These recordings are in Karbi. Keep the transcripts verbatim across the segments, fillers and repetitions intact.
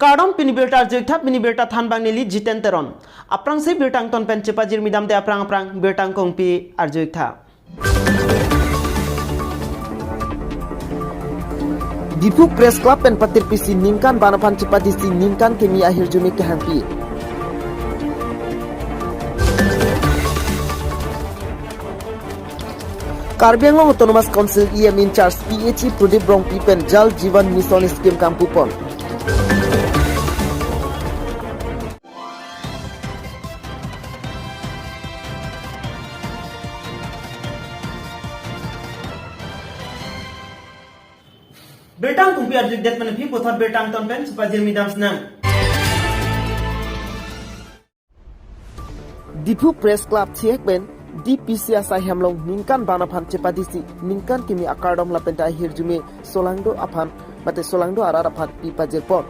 Kardom, pini birta arju-ik tha, pini birta thanbang neli Jiten Teron. Aphrangsi birta angton pen chepajirmi damde aphrang aphrang birta angkong pi arju-ik tha. Diphu Press Club pen patirpisi ningkan ban aphan chepadisi ningkan kimi ahirjume kehangpi. Karbi Anglong Autonomous Council E M in charge P H E Pradip Rongpi pen Jal Jeevan Mission scheme kangpupon. Birta angkong pi arju-ik det pen aphi puthot birta angton pen chepajirmi dam sinang. Diphu Press Club thihek pen D P C asai hem along ningkan ban aphan chepadisi ningkan kimi akardom lapen ta ahirjume solangdo aphan mate solangdo arat aphan pi pajirpon.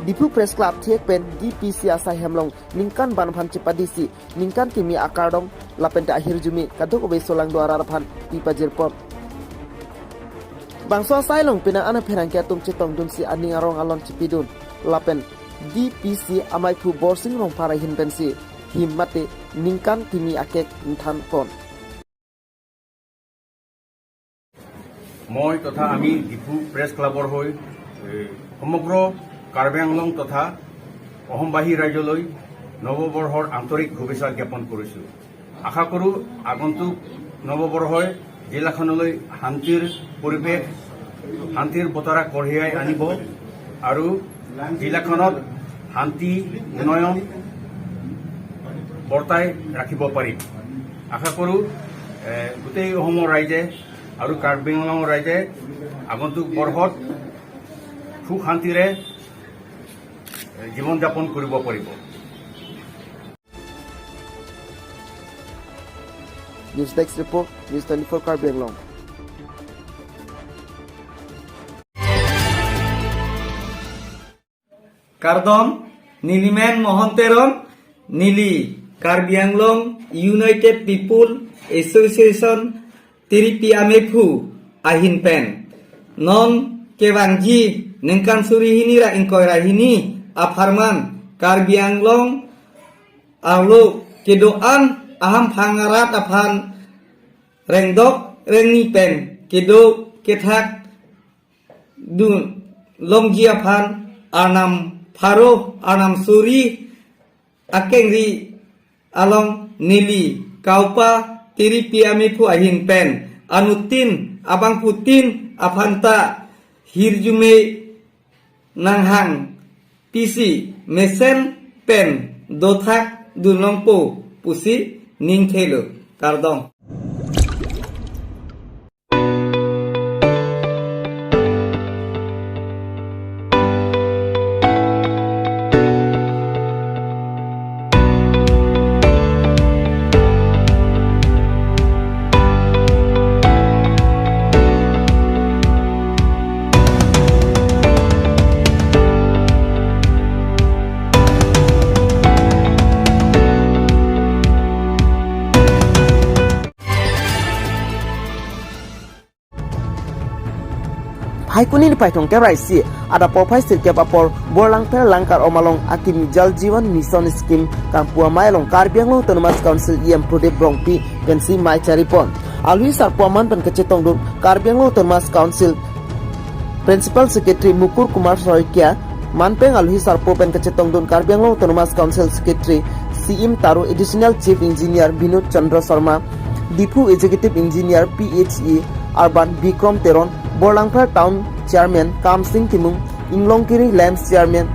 Diphu Press Club thihek pen D P C asai hem along ningkan ban aphan chepadisi ningkan kimi akardom lapen ta ahirjume kadokave solangdo arat aphan pi pajirpon. Bangso asai along penang an apherangke atum chetongdunsi aning arong alon chepidun lapen D P C amaiphu Borsing Rongphar ahin pensi him mate ningkan kimi akek nthanpon. মই তথা আমি ডিফু প্ৰেছ ক্লাবৰ হৈ, এ, সমগ্ৰ কাৰ্বি আংলং তথা অসমবাসী ৰাইজলৈ নৱবৰ্ষৰ আন্তৰিক শুভেচ্ছা জ্ঞাপন কৰিছোঁ। আশা কৰোঁ আগন্তুক নৱবৰ্ষই জিলাখনলৈ শান্তিৰ পৰিৱেশ, শান্তিৰ বতৰা কঢ়িয়াই আনিব আৰু জিলাখনত শান্তি, উন্নয়ন বৰ্তাই ৰাখিব পাৰিম। আশা কৰোঁ, এ, গোটেই অসমৰ ৰাইজে আৰু কাৰ্বি আংলঙৰ ৰাইজে আগন্তুক বৰ্ষত সুখ শান্তিৰে, এ, জীৱন যাপন কৰিব পাৰিব। News Desk Report, News twenty-four Karbi Anglong. Kardom, neli men Mohon Teron, neli Karbi Anglong United People Association Tiripi Amephu ahin pen. Non kevangji ningkan suri hini ra ingkoi ra hini apharman Karbi Anglong arlo kedo-an ahamphang arat aphan rengdok rengni pen kedo kethak dun longji aphan arnam pharo arnam suri akengri along neli kaupa Tiripi Amephu ahin pen anuttin abangphutin aphan ta hirjume nanghang pisi mesen pen dothak dunlongpo pusi ningthelo. Kardom. Phaikuni niphai thomkep ra isi adap porphai sirkep apor Borlangpher Langkar-om along akimi Jal Jeevan Mission Scheme kangpu amei along Karbi Anglong Autonomous Council E M Pradip Rongpi pensi mei charipon. Alohi sarpo aman pen kachetongdun Karbi Anglong Autonomous Council Principal Secretary Mukul Kumar Saikia, manpeng alohi sarpo pen kachetongdun Karbi Anglong Autonomous Council Secretary C M Taro, Additional Chief Engineer Binod Chandra Sharma, Diphu Executive Engineer P H E Urban Bikram Teron, Borlangpher Town Chairman Kamsing Timung, Inglongkiri Lands Chairman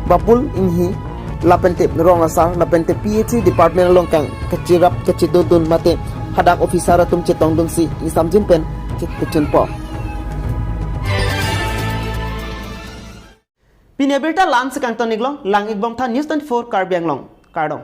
Bapul Inghi, lapente rong asar, lapente P H E Department along kang kachirap kachidodun mate hadak officer atum chetongdunsi ingsamjin pen chet kechunpo. Pini abirta la-ansi kangton-iklo, lang-ikbom tha News twenty-four Karbi Anglong. Kardom.